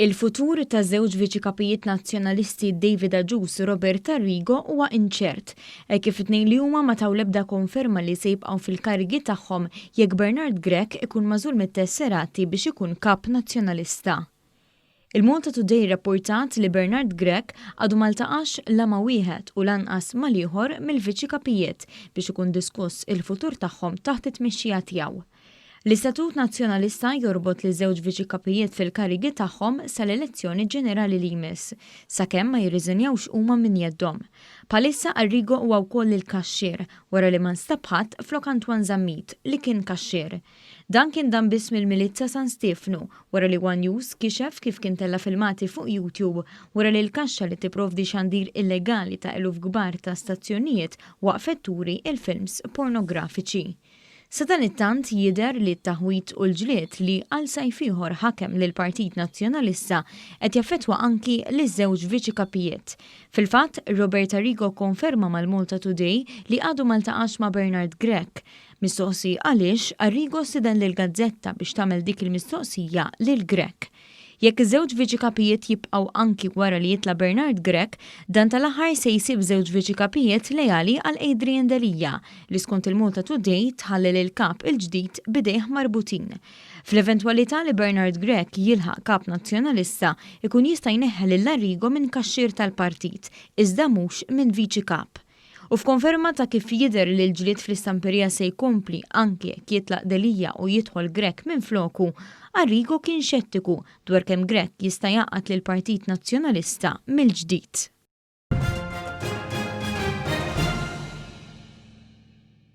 Il-futur ta' żewġ Viċi Kapijiet Nazzjonalisti David Agius u Robert Arrigo huwa inċert, hekk kif it-tnejn li huma ma taw l-ebda konferma li se jibqgħu fil-karigi tagħhom jekk Bernard Grech ikun magħżul mit-tesserati biex ikun Kap Nazzjonalista. Il-Malta Today rrappurtat li Bernard Grech għadu ma ltaqax la ma' wieħed u lanqas mal-ieħor mill-Viċi Kapijiet biex ikun diskuss il-futur tagħhom taħt it-tmexxija tiegħu. L-Istatut Nazzjonalista jorbot liż-żewġ Viċi Kapijiet fil-karigi tagħhom sal-elezzjoni ġenerali li jmiss, sakemm ma jirriżenjawx huma minn jeddhom. Bħalissa Arrigo huwa wkoll il-kaxxier, wara li ma nstab ħadd flok Antoine Zammit, li kien kaxxier. Dan kien dan biss mill-Milied sa San Stiefnu, wara li one News kixef kif kien tella' filmati fuq YouTube wara li l-kaxxa li tipprovdi xandir illegali ta' eluf kbar ta' stazzjonijiet waqfet turi l-films pornografiċi. Sadanittant jidher li t-taħwid u l-ġlied li għal sajf ieħor ħakem lill-Partit Nazzjonalista qed jaffettwa anki liż-żewġ Viċi Kapijiet. Fil-fatt, Robert Arrigo kkonferma mal-Malta Today li għadu ma ltaqax ma' Bernard Grech. Mistoqsi għaliex, Arrigo stieden lill-gazzetta biex tagħmel dik il-mistoqsija lil Grech. Jekk iż-żewġ Viċi Kapijiet jibqgħu anki wara li jitla' Bernard Grech, dan tal-aħħar se jsib żewġ Viċi Kapijiet leali għal Adrian Delia, li skont il-Malta Today tħalli lill-Kap il-ġdid b'idejh marbutin. Fl-eventwalità li Bernard Grech jilħaq Kap Nazzjonalista, ikun jista' jneħħi lil Arrigo minn kaxxier tal-partit, iżda mhux minn Viċi Kap. U f'konferma ta' kif jidher li l-ġlied fl-istamperija se jkompli anki jekk jitlaq Delia u jidħol Grech minfloku, Arrigo kien xettiku dwar kemm Grech jista' jgħaqqad lill-Partit Nazzjonalista mill-ġdid.